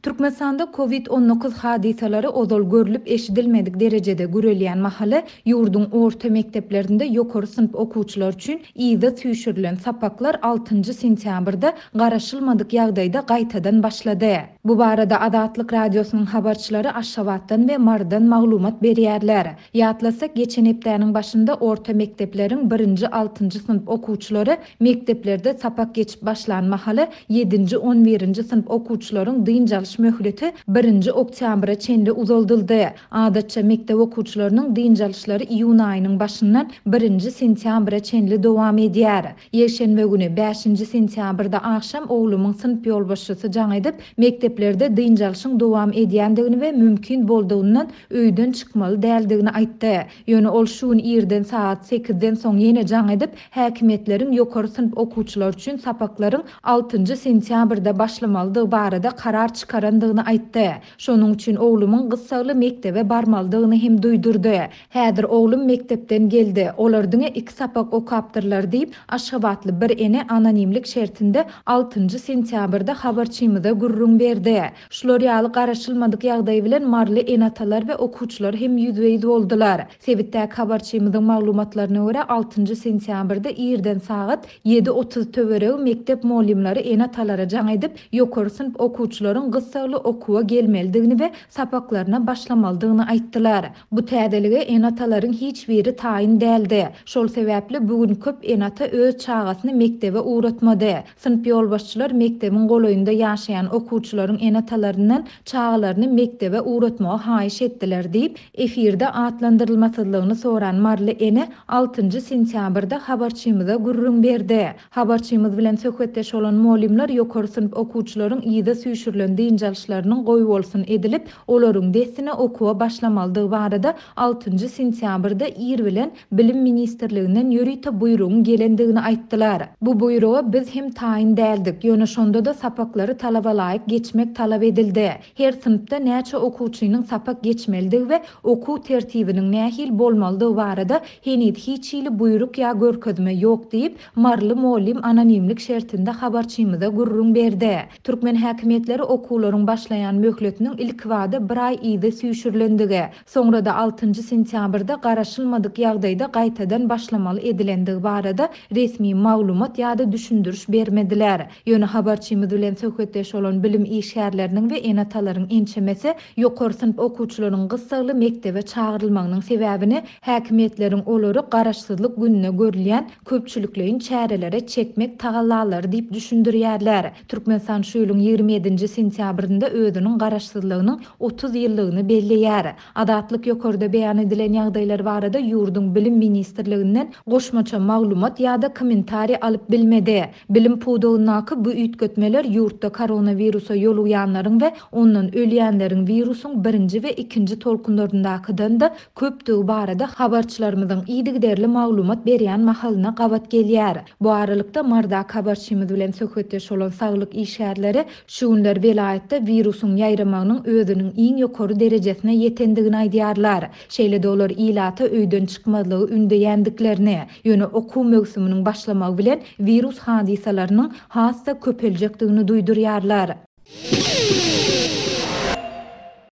Türkmenistanda Covid 19 hadysalary ozal görlüp-eşidilmedik derejede gürelýän mahaly, ýurduň orta mekdeplerinde ýokary synp okuwçylary üçin yza süýşürilen sapaklar altynjy sentýabrda garaşylmadyk ýagdaýda gaýtadan başlady. Bu barada Azatlyk Radiosynyň habarçylary Aşgabatdan we Marydan maglumat berýärler. Ýatlasak, geçen hepdäniň başynda orta mekdepleriň birinji-altynjy synp okuwçylary mekdeplerde sapak geçip başlan mahaly, ýedinji-on birinji synp okuwçylaryň dynç alyş möhleti birinji oktýabra çenli uzaldyldy. Adatça, mekdep okuwçylarynyň dynç alyşlary iýun aýynyň başyndan birinji sentýabra çenli dowam edýär. Ýekşenbe güni, bäşinji sentýabrda agşam oglumyň synp ýolbaşçysy jaň edip, mekdeplerde dynç alşyň dowam edýändigini we mümkin boldugyndan öýden çykmaly däldigini aýtdy. Ýöne ol şu gün irden sagat sekizden soň ýene jaň edip, häkimiýetleriň ýokary synp okuwçylary üçin sapaklaryň altynjy sentýabrda başlamalydygy barada karar çykarandygyny aýtdy. Şonuň üçin oglumyň gyssagly mekdebe barmalydygyny hem duýdurdy. Häzir oglum mekdepden geldi. Olar diňe iki sapak okapdyrlar diýip, aşgabatly bir ene anonimlik şertinde altynjy sentýabrda habarçymyza gürrüň berdi. Şular ýaly garaşylmadyk ýagdaý bilen maryly ene-atalar we okuwçylar hem ýüzbe-ýüz boldular. Sebitdäki habarçymyzyň maglumatlaryna görä, altynjy sentýabrda irden sagat 7:30 töweregi mekdep mugallymlary ene-atalara jaň edip, ýokary synp okuwçylaryň gyssagly okuwa gelmelidigini we sapaklaryna başlamalydygyny aýtdylar. Bu täzelige ene-atalaryň hiç biri taýyn däldi. Şol sebäpli bu gün köp ene-ata öz çagasyny mekdebe ugratmady. Synp ýolbaşçylar mekdebiň golaýynda ýaşaýan okuwçylaryň ene-atalaryndan çagalaryny mekdebe ugratmagy haýyş etdiler diýip, efirde atlandyrylmasyzlygyny soran maryly ene altynjy sentýabrda habarçymyza gürrüň berdi. Habarçymyz bilen söhbetdeş bolan mugallymlar ýokary synp okuwçylaryň yza süýşürilen dynç alyşlarynyň goýbolsun edilip, olaryň dessine okuwa başlamalydygy barada altynjy sentýabrda ir bilen Bilim ministrliginden ýörite buýrugyň gelendigini aýtdylar. Bu buýruga biz hem taýyn däldik, ýöne şonda-da sapaklary talabalaýyk geçmek talap edildi. Her synpda näçe okuwçynyň sapak geçmelidigi we okuw tertibiniň nähili bolmalydygy barada heniz hiç hili buýruk ýa görkezme ýok diýip, maryly mugallym anonimlik şertinde habarçymyza gürrüň berdi. Türkmen häkimiýetleri okuwlaryň başlaýan möhletiniň ilkibada bir aý yza süýşürilendigi, Soňra-da altynjy sentýabrda garaşylmadyk ýagdaýda gaýtadan başlamaly edilendigi barada resmi maglumat ýa-da düşündiriş bermediler. Ýöne habarçymyz bilen söhbetdeş bolan bilim işgärleriniň we ene-atalaryň ençemesi ýokary synp okuwçylaryň gyssagly mekdebe çagyrylmagynyň sebäbini häkimiýetleriň olary Garaşsyzlyk gününe görülýän köpçülikleýin çärelere çekmek tagallalary diýip düşündirýärler. Türkmenistan şu ýylyň 27-nji sentýabrynda özüniň Garaşsyzlygynyň 30 ýyllygyny belleýär. Azatlyk ýokarda beýan edilen ýagdaýlar barada ýurduň Bilim ministrliginden goşmaça maglumat ýa-da kommentariý alyp bilmedi. Bilim pudagyndaky bu üýtgetmeler ýurtda koronawirusa ýolugýanlaryň we ondan ölýänleriň wirusyň birinji we ikinji tolkunlaryndakydan-da köpdügi barada habarçylarymyzyň yzygiderli maglumat berýän mahalyna gabat gelýär. Bu aralykda, Mardak habarçymyz bilen söhbetdeş bolan saglyk işgärleri şu günler welaýatda wirusyň ýaýramagynyň özüniň iň ýokary derejesine ýetendigini aýdýarlar. Şeýle-de olar ilata öýden çykmazlygy ündeýändiklerini, ýöne okuw möwsüminiň başlamagy bilen wirus hadysalarynyň has-da köpeljekdigini duýdurýarlar.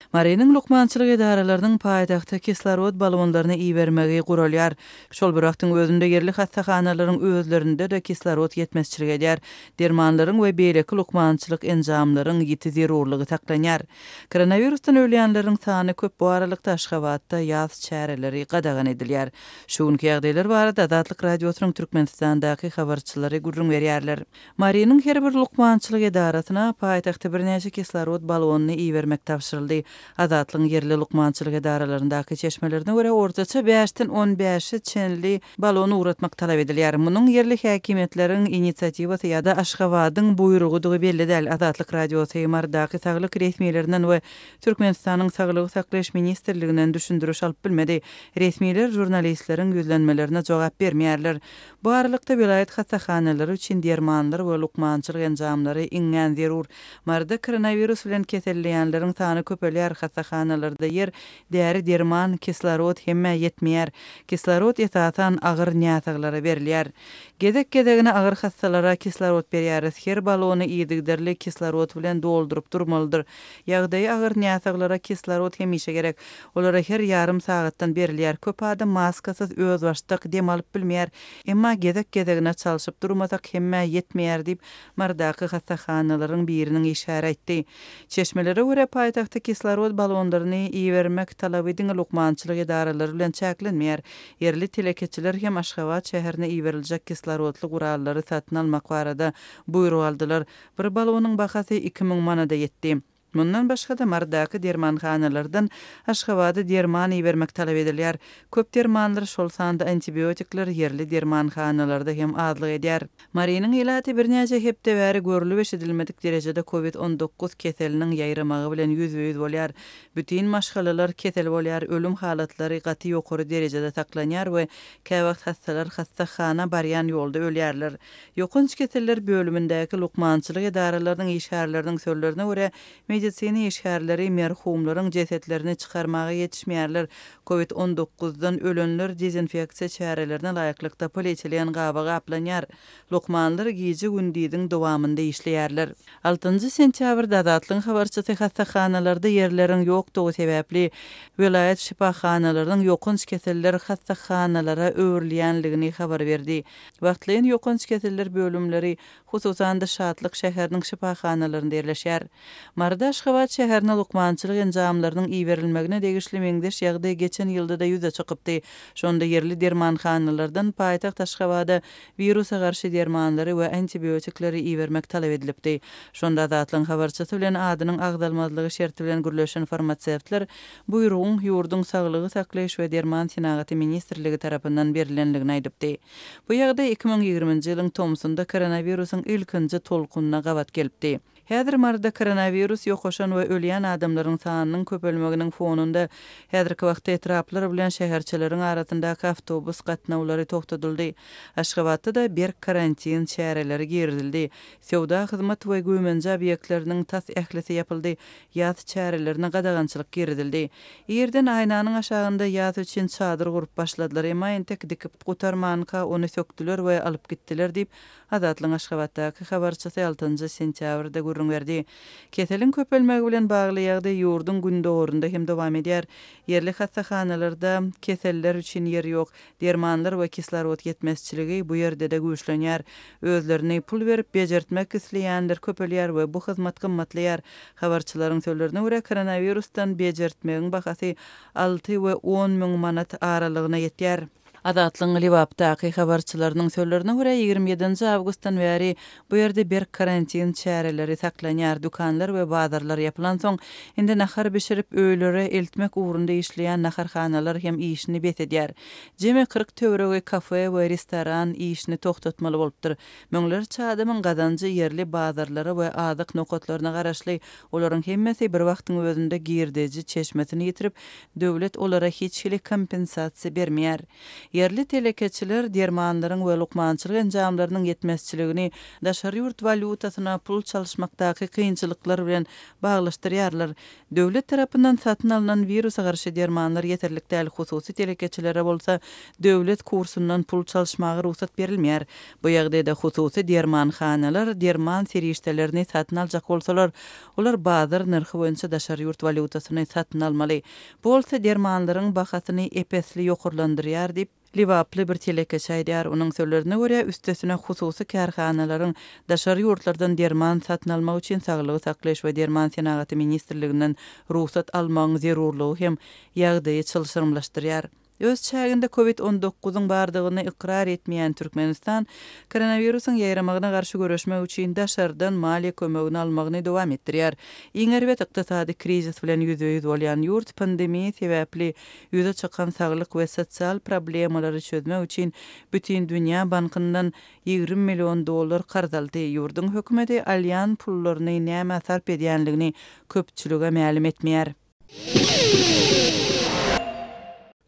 Marynyň lukmançylyk edaralarynyň paýtagta kislorod balonlaryny ibermegi guralýar. Şol bir wagtyň özünde ýerli hassahanalaryň özlerinde-de kislorod ýetmezçilik edýär. Dermanlaryň we beýleki lukmançylyk enjamlaryň ýiti zerurlygy saklanýar. Koronawirusdan ölýänleriň sany köp bu aralykda Aşgabatda ýas çäreleri gadagan edilýär. Şu günki ýagdaýlar barada Azatlyk Radiosynyň Türkmenistandaky habarçylary gürrüň berýärler. Marynyň her bir lukmançylyk edarasyna paýtagta birnäçe kislorod balonyny ibermek tabşyryldy. Azatlygyň ýerli lukmançylyk edaralaryndaky çeşmelerine görä, ortaça bäşden on bäşe çenli balon ugratmak talap edilýär. Munuň ýerli häkimiýetleriň inisiatiwasy ýa-da Aşgabadyň buýrugydygy belli däl. Azatlyk Radiosy Marydaky saglyk resmilerinden we Türkmenistanyň Saglygy saklaýyş ministrliginden düşündiriş alyp bilmedi. Resmiler žurnalistleriň ýüzlenmelerine jogap bermeýärler. Bu aralykda, welaýat hassahanalary üçin dermanlar we lukmançylyk enjamlary iňňän zerur. Maryda koronawirus bilen keselleýänleriň sany köpelýär. köpelýär, hassahanalarda ýer, däri-derman, kislorod hemmä ýetmeýär. Kislorod esasan agyr näsaglara berilýär. Gezek-gezegine agyr hassalara kislorod berýäris. Her balony yzygiderli kislorod bilen dolduryp durmalydyr. Ýagdaýy agyr näsaglara kislorod hemişe gerek. Olara her ýarym sagatdan berilýär. Köp adam maskasyz özbaşdak dem alyp bilmeýär. Emma gezek-gezegine çalşyp durmasak hemmä ýetmeýär diýip, Marydaky hassahanalaryň biriniň işgäri aýtdy. Çeşmelere görä, paýtagta kislorod balonlaryny ibermek talaby diňe lukmançylyk edaralary bilen çäklenmeýär. Ýerli telekeçiler hem Aşgabat şäherine iberiljek kislorodly gurallary satyn almak barada buýruk aldylar. Bir balonyň bahasy 2000 manada ýetdi. Mundan başga-da, Marydaky dermanhanalardan Aşgabada derman ibermek talap edilýär. Köp dermanlar, şol sanda antibiotikler ýerli dermanhanalarda hem azlyk edýär. Marynyň ilaty birnäçe hepde bäri görlüp-eşidilmedik derejede covid 19 keseliniň ýaýramagy bilen ýüzbe-ýüz bolýar. Bütin maşgalalar kesel bolýar, ölüm halatlary gaty ýokary derejede saklanýar we käwagt hassalar hassahana barýan ýolda ölýärler. Ýokanç keseller bölümindäki lukmançylyk edaralarynyň işgärleriniň sözlerine görä, medisina işgärleri merhumlaryň jesetlerini çykarmaga ýetişmeýärler. Covid 19 dan ölenler dezinfeksiýa çärelerine laýyklykda polietilen gaba gaplanýar. Lukmanlar gije-gündiziň dowamynda işleýärler. Altynjy sentýabrda Azatlygyň habarçysy hassahanalarda ýerleriň ýokdugy sebäpli, welaýat şypahanalarynyň ýokanç keseller hassahanalara öwrülýänligini habar berdi. Wagtlaýyn ýokanç keseller bölümleri, hususan-da, Şatlyk şäheriniň şypahanalarynda ýerleşýär. Maryda Aşgabat şäherine lukmançylyk enjamlarynyň iberilmegine degişli meňzeş ýagdaý geçen ýylda-da ýüze çykypdy. Şonda ýerli dermanhanalardan paýtagt Aşgabada wirusa garşy dermanlary we antibiotikleri ibermek talap edilipdi. Şonda Azatlygyň habarçysy bilen adynyň agzalmazlygy şerti bilen gürleşen farmasewtler buýrugyň ýurduň Saglygy saklaýyş we derman senagaty ministrligi tarapyndan berilendigini aýdypdy. Bu ýagdaý 2020-nji ýylyň tomsunda koronawirusyň ilkinji tolkunyna gabat gelipdi. Häzir Maryda koronawirus ýokaşan we ölýän adamlaryň sanynyň köpelmeginiň fonunda, häzirki wagtda etraplar bilen şäherçeleriň arasyndaky awtobus gatnawlary togtadyldy. Aşgabatda-da berk karantin çäreleri girizildi. Söwda, hyzmat we güýmenje obýektleriniň tas ählisi ýapyldy, ýas çärelerine gadagançylyk girizildi. Irden aýnanyň aşagynda ýas üçin çadyr gurup başladylar, emma entek dikip gutarmanka ony sökdüler we alyp gitdiler diýip, Azatlygyň Aşgabatdaky habarçysy altynjy sentýabrda gürrüň berdi. Keseliň köpelmegi bilen bagly ýagdaý ýurduň gündogarynda hem dowam edýär. Ýerli hassahanalarda keseller üçin ýer ýok, dermanlar we kislorod ýetmezçiligi bu ýerde-de güýçlenýär. Özlerini pul berip bejertmek isleýänler köpelýär we bu hyzmat gymmatlaýar. Habarçylaryň sözlerine görä, koronawirusdan bejertmegiň bahasy alty we on müň manat aralygyna ýetýär. Azatlygyň Lebapdaky habarçylarynyň sözlerine görä, 27-nji awgustdan bäri bu ýerde berk karantin çäreleri saklanýar, dükanlar we bazarlar ýapylansoň, indi nahar bişirip, öýlere eltmek ugrunda işleýän naharhanalar hem işini bes edýär. Jemi 40 töweregi kafe we restoran işini togtatmaly bolupdyr. Müňlerçe adamyň gazanjy ýerli bazarlara we azyk nokatlaryna garaşly, olaryň hemmesi bir wagtyň özünde girdeji çeşmesini ýitirip, Döwlet olara hiç hili kompensasiýa bermeýär. Ýerli telekeçiler dermanlaryň we lukmançylyk enjamlarynyň ýetmezçiligini daşary ýurt walýutasyna pul çalyşmakdaky kynçylyklar bilen baglaşdyrýarlar. Döwlet tarapyndan satyn alnan wirusa garşy dermanlar ýeterlik däl, hususy telekeçilere bolsa döwlet kursundan pul çalyşmaga rugsat berilmeýär. Bu ýagdaýda hususy dermanhanalar derman serişdelerini satyn aljak bolsalar, Olar bazar nyrhy boýunça daşary ýurt walýutasyny satyn almaly. Bu bolsa dermanlaryň bahasyny ep-esli ýokarlandyrýar diýip, lebaply bir telekeçi aýdýar. Onuň sözlerine görä, üstesine hususy kärhanalaryň daşary ýurtlardan derman satyn almak üçin Saglygy saklaýyş we derman senagaty ministrliginden rugsat almagyň zerurlygy hem ýagdaýy çylşyrymlaşdyrýar. Öz çäginde Covid on dokuzyň bardygyny ykrar etmeýän Türkmenistan koronawirusyň ýaýramagyna garşy göreşmek üçin daşardan maliýe kömegini almagyny dowam etdirýär. Iň erbet ykdysady krizis bilen ýüzbe-ýüz bolýan ýurt pandemiýa sebäpli ýüze çykan saglyk we sosial problemalary çözmek üçin Bütindünýä bankyndan 20 million dollar karz aldy. Ýurduň hökümeti alýan pullaryny nämä sarp edýänligini köpçülige mälim etmeýär.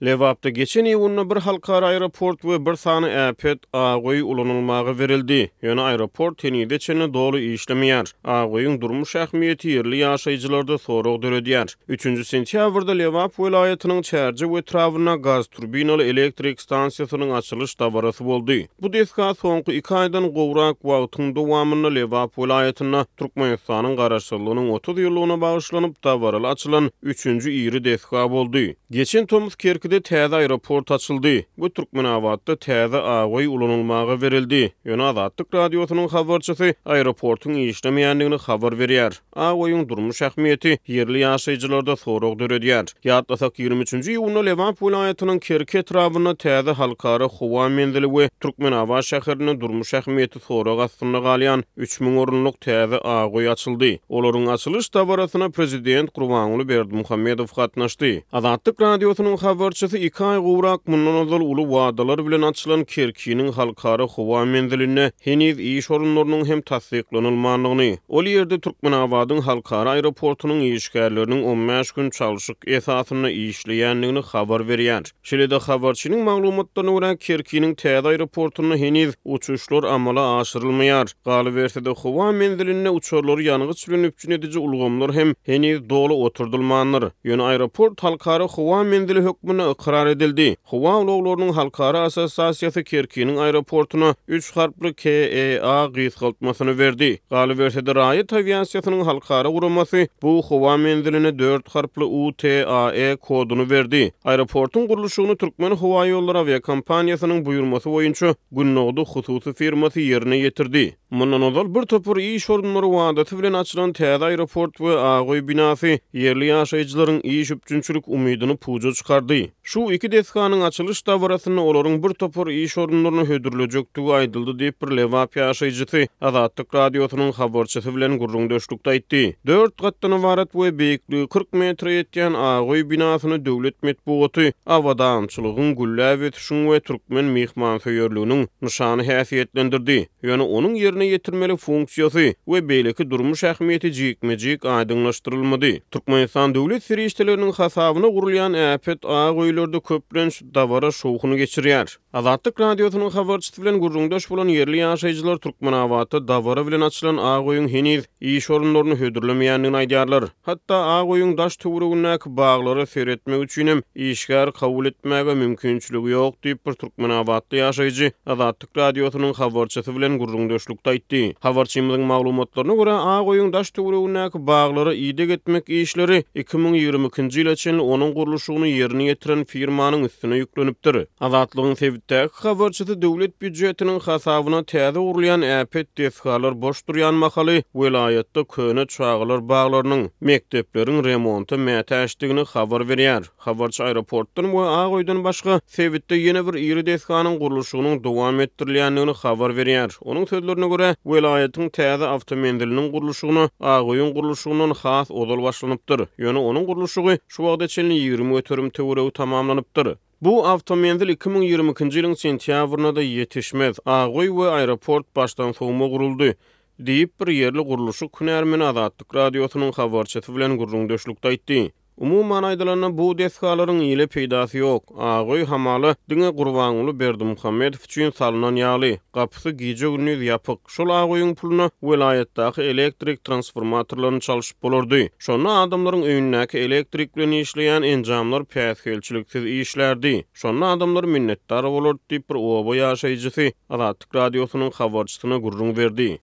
Lebapda geçen iýunda bir halkara aeroport we bir sany äpet Ak öý ulanylmaga berildi. Ýöne aeroport henize çenli doly işlemeýär. Ak öýüň durmuş ähmiýeti ýerli ýaşaýjylarda sorag döredýär. Üçünji sentýabrda Lebap welaýatynyň Çärjew etrabynda gazturbinaly elektrik stansiýasynyň açylyş dabarasy boldy. Bu desga soňky iki aýdan gowrak wagtyň dowamynda Lebap welaýatynda Türkmenistanyň Garaşsyzlygynyň 30 ýyllygyna bagyşlanyp dabaraly açylan üçünji iri desga boldy. Geçen tomus Kerkide täze aeroport açyldy we Türkmenabatda täze Ak öý ulanylmaga berildi. Ýöne Azatlyk Radiosynyň habarçysy aeroportyň işlemeýändigini habar berýär. Ak öýüň durmuş ähmiýeti ýerli ýaşaýjylarda sorag döredýär. Ýatlasak, 23-nji iýunda Lebap welaýatynyň Kerki etrabynda täze halkara howa menzili we Türkmenabat şäherinde durmuş ähmiýeti sorag astynda galýan 3000 orunlyk täze Ak öý açyldy. Olaryň açylyş dabarasyna prezident Gurbanguly Berdimuhamedow gatnaşdy. Azatlyk Radiosynyň habarçysy iki aý gowrak mundan ozal uly wadalar bilen açylan Kerkiniň halkara howa menzilinde heniz iş orunlarynyň hem tassyklanylmandygyny, ol ýerde Türkmenabadyň halkara aeroportunyň işgärleriniň on bäş gün çalşyk esasynda işleýändigini habar berýär. Şeýle-de, habarçynyň maglumatlaryna görä, Kerkiniň täze aeroportunda heniz uçuşlar amala aşyrylmaýar. Galyberse-de, howa menzilinde uçarlary ýangyç bilen üpjün ediji ulgamlar hem heniz doly oturdylmandyr. Ýöne aeroport halkara howa menzili hökmünde ykrar edildi. Howa ulaglarynyň halkara assosiasiýasy Kerkiniň aeroportuna üç harply KEA gysgaltmasyny berdi. Galyberse-de, raýat awiasiýasynyň halkara guramasy bu howa menziline dört harply UTAE koduny berdi. Aeroportuň gurluşygyny Türkmenhowaýollary awiakompaniýasynyň buýurmasy boýunça Gündogdy hususy firmasy ýerine ýetirdi. Mundan ozal bir topar iş orunlary wadasy bilen açylan täze aeroport we Ak öý binasy ýerli ýaşaýjylaryň iş üpjünçilik umydyny puja çykardy. Şu iki desganyň açylyş dabarasynda olaryň bir topar iş orunlaryny hödürlejekdigi aýdyldy diýip, bir lebap ýaşaýjysy Azatlyk Radiosynyň habarçysy bilen gürrüňdeşlikde aýtdy. Dört gatdan ybarat we beýikligi 40 metre ýetýän Ak öý binasyny döwlet metbugaty abadançylygyň, gülläp ösüşiň we türkmen myhmansöýerliginiň nyşany häsiýetlendirdi. Ýöne onuň ýerine ýetirmeli funksiýasy we beýleki durmuş ähmiýeti jikme-jik aýdyňlaşdyrylmady. Türkmenistan döwlet serişdeleriniň hasabyna gurulýan äpet ak öýlerde köplenç dabara şowhun geçirýär. Azatlyk Radiosynyň habarçysy bilen gürrüňdeş bolan ýerli ýaşaýjylar Türkmenabatda dabara bilen açylan ak öýüň heniz iş orunlaryny hödürlemeýändigini aýdýarlar. Hatda ak öýüň daş-töweregindäki baglara seretmek üçinem işgär kabul etmäge mümkinçiligi ýok diýip, bir türkmenabatly ýaşaýjy Azatlyk Radiosynyň habarçysy bilen gürrüňdeşlikde aýtdy. Habarçymyzyň maglumatlaryna görä, Ak öýüň daş-töweregindäki baglara ideg etmek işleri 2022-nji ýyla çenli onuň gurluşygyny ýerine ýetiren firmanyň üstüne ýüklenipdir. Azatlygyň sebitdäki habarçysy döwlet býujetiniň hasabyna täze gurulýan äpet desgalar boş durýan mahaly welaýatda köne çagalar baglarynyň, mekdepleriň remonta mätäçdigini habar berýär. Habarçy aeroportdan we Ak öýden başga, sebitde ýene bir iri desganyň gurluşygynyň dowam etdirilýändigini habar berýär. Onuň sözlerine görä, welaýatyň täze awtomenziliniň gurluşygyna Ak öýüň gurluşygyndan has ozal başlanypdyr. Ýöne onuň gurluşygy şu wagta çenli 20% töweregi tamamlanypdyr. Bu awtomenzil 2022-nji ýylyň sentýabrynda-da ýetişmez. Ak öý we aeroport başdansowma guruldy, diýip, bir ýerli gurluşyk hünärmeni Azatlyk Radiosynyň habarçysy bilen gürrüňdeşlikde aýtdy. Umuman aýdylanda, bu desgalaryň ile peýdasy ýok. Ak öý hamala diňe Gurbanguly Berdimuhamedow üçin salnan ýaly, gapysy gije-gündiz ýapyk. Şol ak öýüň puluna welaýatdaky elektrik transformatorlaryny çalşyp bolardy. Şonda adamlaryň öýündäki elektrik bilen işleýän enjamlar päsgelçiliksiz işlärdi. Şonda adamlar minnetdar bolardy diýip, bir oba ýaşaýjysy Azatlyk Radiosynyň habarçysyna gürrüň berdi.